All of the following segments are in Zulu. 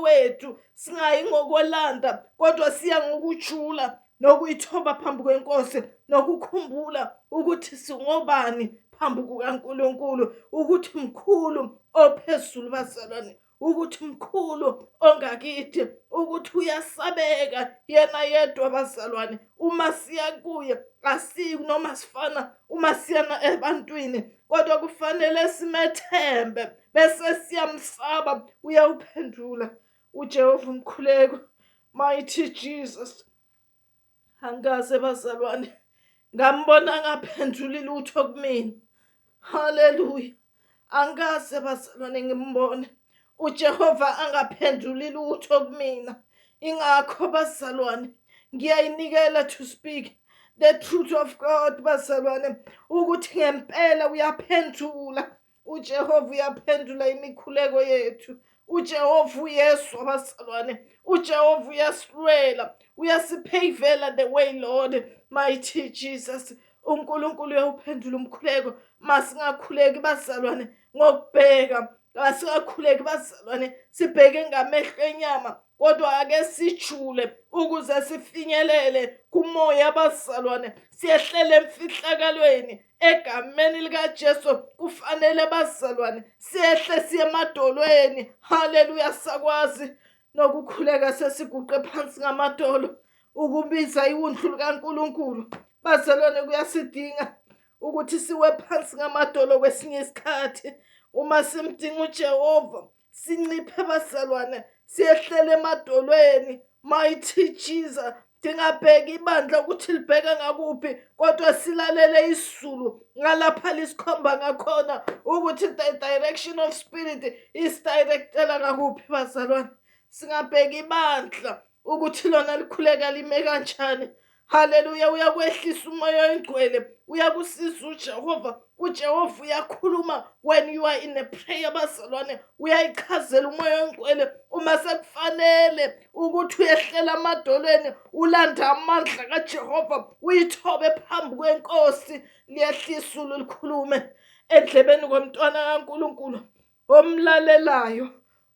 wethu, singayi ngokwelanda, kodwa siya ngokujula nokuyithoba phambi kwenkosi, nokukhumbula ukuthi singobani phambi kukaNkulunkulu, ukuthi mkhulu ophezulu bazalwane, ukuthi mkhulu ongakithi, ukuthi uyasabeka yena yedwa bazalwane. Uma siya kuye asiyi noma sifana uma siyana ebantwini, kodwa kufanele simethembe bese siyamsaba. Uyawuphendula uJehova umkhuleko. Mighty Jesus, angikaze bazalwane ngambona ngaphenduli lutho kumina. Haleluya, angikaze bazalwane ngimbone uJehova angaphenduli lutho kumina. Ingakho bazalwane ngiyayinikela to speak the truth of God bazalwane, ukuthi ngempela uyaphendula uJehova, uyaphendula imikhuleko yethu. uJehova uyezwa bazalwane, uJehova uyasilwela, uyasipavela the way. Lord, mighty Jesus, uNkulunkulu uyawuphendula umkhuleko. Masingakhuleki bazalwane ngokubheka, masingakhuleki bazalwane sibheke ngamehlo enyama, kodwa ake sijule ukuze sifinyelele kumoya bazalwane, siyehlele emfihlakalweni egameni likaJesu. Kufanele bazalwane siyehle siye emadolweni. Haleluya, sakwazi nokukhuleka sesiguqe phansi ngamadolo ukubiza iwundlu likaNkulunkulu. Bazalwane, kuyasidinga ukuthi siwe phansi ngamadolo kwesinye isikhathi uma simdinga uJehova, sinciphe bazalwane, siyehlele emadolweni. Mighty Jesus, ndingabheki ibandla ukuthi libheka ngakuphi, kodwa silalele isizulu ngalapha lisikhomba ngakhona ukuthi the direction of spirit isidirectela ngakuphi bazalwane. Singabheki ibandla ukuthi lona likhuleka lime kanjani. Haleluya, uyakwehlisa umoya oyingcwele, uyakusiza uJehova. UJehova uyakhuluma when you are in a prayer bazalwane, uyayichazela umoya oyingcwele uma sekufanele ukuthi uyehlela amadolweni, ulanda amandla kaJehova, uyithobe phambi kwenkosi. Liyehlisa izulu likhulume endlebeni komntwana kaNkulunkulu omlalelayo,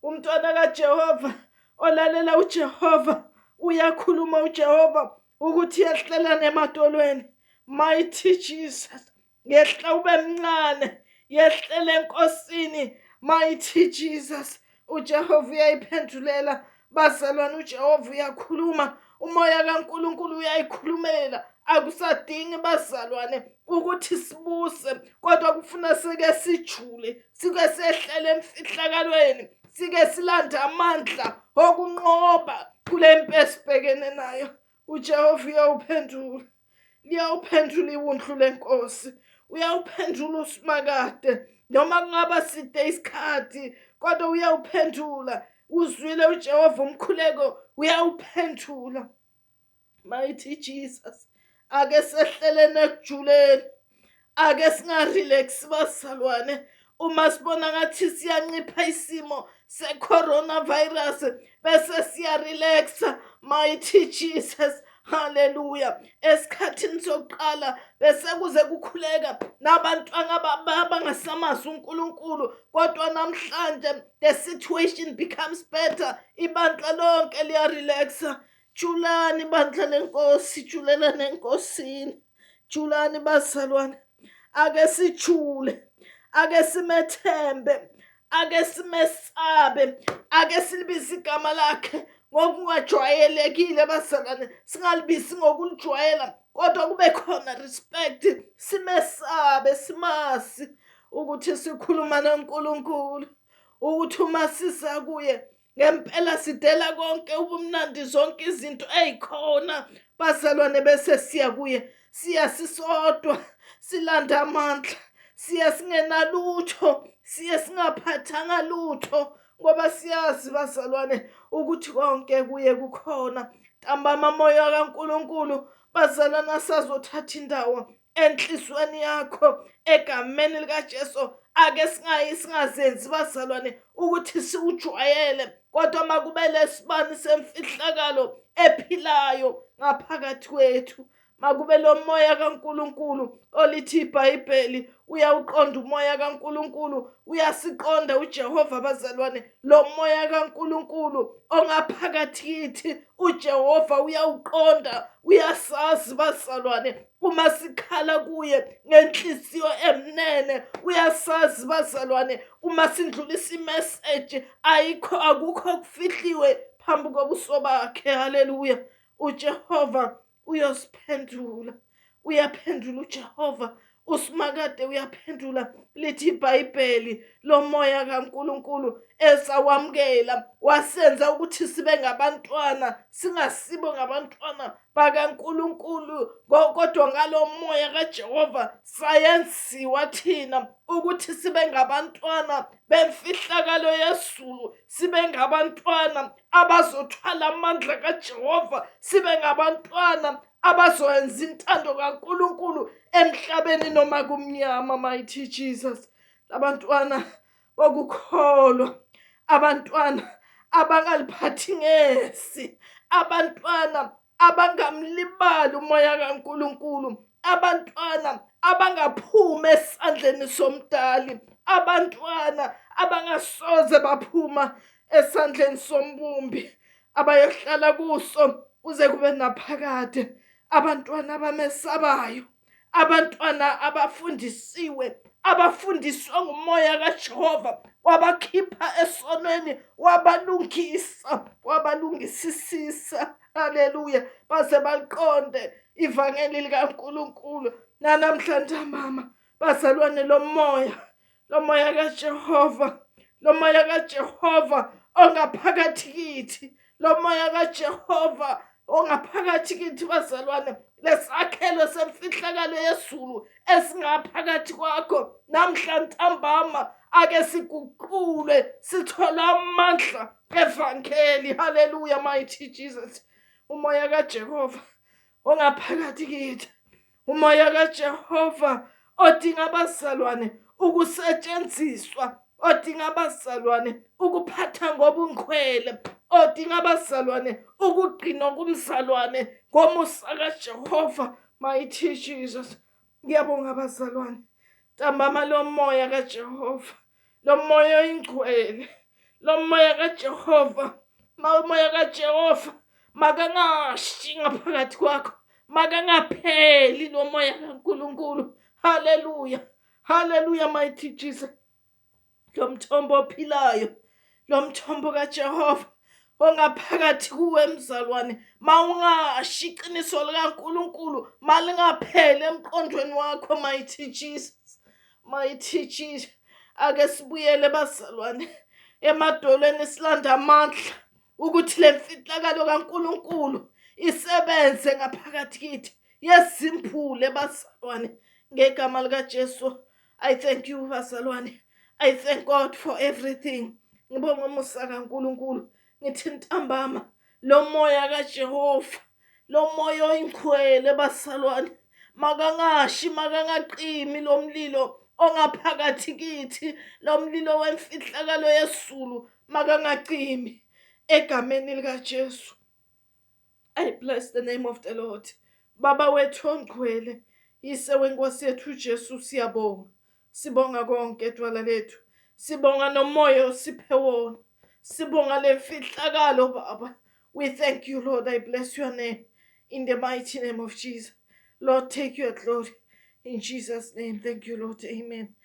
umntwana kaJehova olalela uJehova. Uyakhuluma uJehova ukuthi yehlela nemadolweni. Mighty Jesus, yehla ube mncane, yehlele enkosini. Mighty Jesus, uJehova uyayiphendulela bazalwane, uJehova uyakhuluma, umoya kaNkulunkulu uyayikhulumela. Akusadingi bazalwane ukuthi sibuse, kodwa kufuna sike sijule, sike sehlele emfihlakalweni, sike silande amandla okunqoba kule mpi esibhekene nayo. UJehova uyawuphendula, liyawuphendula iwundlu lenkosi, uyawuphendula uSimakade noma kungaba side isikhathi, kodwa uyawuphendula. Uzwile uJehova umkhuleko, uyawuphendula. Mighty Jesus, ake sehlelene ekujuleni, ake singarelax bazalwane uma sibona ngathi siyancipha isimo se-coronavirus bese siyarelaxa. Mighty Jesus, haleluya, esikhathini sokuqala bese kuze kukhuleka nabantu abangasamazi uNkulunkulu, kodwa namhlanje the situation becomes better, ibandla lonke liyarelaxa. Julani bandla lenkosi, julelani enkosini, julani bazalwane. Ake sijule, ake simethembe, ake simesabe, ake silibize igama lakhe ngokungajwayelekile bazalwane, singalibizi ngokulijwayela, kodwa kube khona respect, simesabe, simazi ukuthi sikhuluma noNkulunkulu, ukuthi uma siza kuye ngempela sidela konke ubumnandi, zonke izinto ezikhona bazalwane, bese siya kuye. Siya sisodwa, silanda amandla, siya singenalutho, siye singaphathanga lutho, ngoba siyazi bazalwane ukuthi konke kuye kukhona. Ntambama moya kaNkulunkulu bazalwane asazothatha indawo enhlizweni yakho egameni likaJesu. Ake singayi, singazenzi bazalwane ukuthi siwujwayele, kodwa makube lesibani semfihlakalo ephilayo ngaphakathi kwethu. Makube lo moya kaNkulunkulu olithi iBhayibheli uyawuqonda umoya kaNkulunkulu, uyasiqonda uJehova bazalwane. Lo moya kaNkulunkulu ongaphakathi kithi uJehova uyawuqonda, uyasazi bazalwane. Uma sikhala kuye ngenhliziyo emnene, uyasazi bazalwane. Uma sindlulisa imeseji ayikho, akukho okufihliwe phambi kobuso bakhe. Haleluya. UJehova uyosiphendula, uyaphendula uJehova, uSimakade uyaphendula. Lithi iBhayibheli lomoya kaNkulunkulu esawamukela wasenza ukuthi sibe ngabantwana, singasibo ngabantwana bakaNkulunkulu, kodwa ngalo moya kaJehova sayenziwa thina ukuthi sibe ngabantwana bemfihlakalo yezulu, sibe ngabantwana abazothwala amandla kaJehova, sibe ngabantwana abazoyenza intando kaNkulunkulu emhlabeni noma kumnyama. Mighty Jesus, labantwana bokukholwa, abantwana abangaliphathi ngesi, abantwana abangamlibali umoya kaNkulunkulu, abantwana abangaphuma esandleni somdali, abantwana abangasoze baphuma esandleni sombumbi, abayohlala kuso kuze kube naphakade, abantwana abamesabayo, abantwana abafundisiwe, abafundiswa ngumoya kaJehova, wabakhipha esonweni, wabalungisa, wabalungisisisa. Haleluya, baze baliqonde ivangeli likaNkulunkulu. Nanamhla ntambama bazalwane, lomoya, lomoya kaJehova, lomoya kaJehova ongaphakathi kithi, lomoya kaJehova ongaphakathi kithi bazalwane, lesakhelo semfihlakalo yezulu esingaphakathi kwakho namhla ntambama, ake siguqulwe sithole amandla evangeli. Haleluya, mighty Jesus. Umoya kaJehova ongaphakathi kithi, umoya kaJehova odinga abazalwane ukusetshenziswa, odinga abazalwane ukuphatha ngobunkhwele, odinga abazalwane ukugcinwa kumzalwane ngomusa kaJehova. Mighty Jesus, ngiyabonga bazalwane. Ntambama lomoya kaJehova, lomoya oyingcwele, lomoya kaJehova, moya kaJehova makangashi ngaphakathi kwakho, makangapheli lo moya kaNkulunkulu. Haleluya, haleluya, mighty Jesus. Lo mthombo ophilayo, lo mthombo kaJehova ongaphakathi kuwe mzalwane, mawungashi iqiniso likaNkulunkulu malingapheli emqondweni wakho. Mighty Jesus, mighty Jesus. Ake sibuyele bazalwane emadolweni, silanda amandla ukuthi le mfihlakalo kaNkulunkulu isebenze ngaphakathi kithi, yezimphule bazalwane, ngegama likaJesu. I thank you bazalwane, I thank God for everything. Ngibonga umusa kaNkulunkulu. Ngithi ntambama lo moya kaJehova, lo moya oyingcwele bazalwane, makangashi, makangaqimi lo mlilo ongaphakathi kithi, lo mlilo wemfihlakalo yesulu makangacimi, egameni likaJesu. I bless the name of the Lord. Baba wethu ongcwele, yise wenkosi yethu uJesu, siyabonga. Sibonga konke dwala lethu. Sibonga nomoya osiphe wona. Sibonga lemfihlakalo Baba. We thank you, Lord. I bless your name in the mighty name of Jesus. Lord, take your glory in Jesus' name. Thank you, Lord. Amen.